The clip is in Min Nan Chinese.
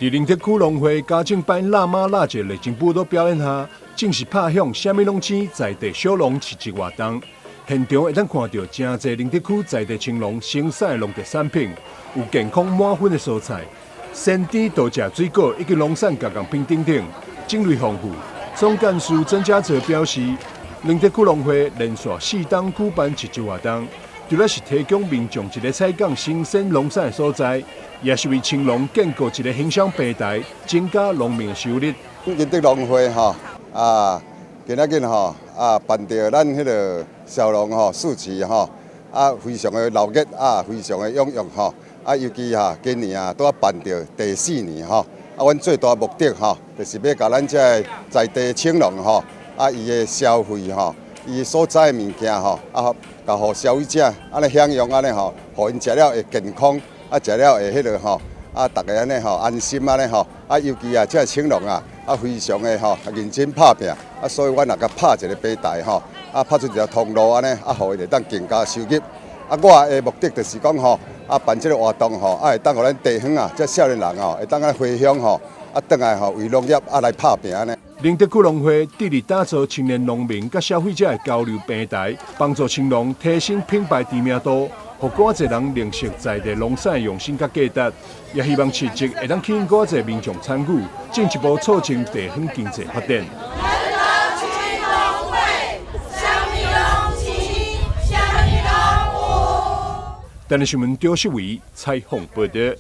佇寧德區農會家政班辣媽辣姐熱情舞蹈表演下，正式拍響啥物攏青在地小農市集活動。現場會當看到誠濟寧德區在地青農生產的農特產品，有健康滿分的蔬菜、鮮甜多食水果以及農產加工品等等，種類豐富。總幹事曾家澤表示，寧德區農會連續四冬舉辦市集活動，除了是提供民眾一个採購新鮮農產的所在，也是為青農建構一个行銷平台，增加農民的收入。寧德農會吼啊，今仔日吼啊辦著咱彼个小農吼市集吼啊，非常的熱鬧啊，非常的踴躍吼啊，尤其哈今年啊，拄仔辦著第四年吼啊，阮最大目的吼，就是欲共咱這个在地青農吼啊，伊的消費吼，伊所採的物件吼啊，共予消費者按呢享用按呢吼，予𪜶食了會健康，啊，食了會彼个吼，啊，逐家按呢吼安心按呢吼，啊，尤其啊，這个青農啊，啊，非常的吼認真拍拚，啊，所以阮也共拍一個平台吼，啊，拍出一條通路按呢，啊，予伊會當更加收入。啊，我的目的就是講吼，啊，辦這个活動吼，啊，會當予咱地方啊，這少年人吼，會當按呢回鄉吼，啊，轉來吼為農業啊來拍拚按呢。寧德區農會致力打造青年農民佮消費者的交流平台，幫助青農提升品牌知名度，予閣濟人認識在地農產的用心佮價值，也希望市集會當吸引閣濟民眾參與，進一步促進地方經濟發展。寧德區農會，啥物攏青，啥物攏有。台視新聞張世維採訪報導。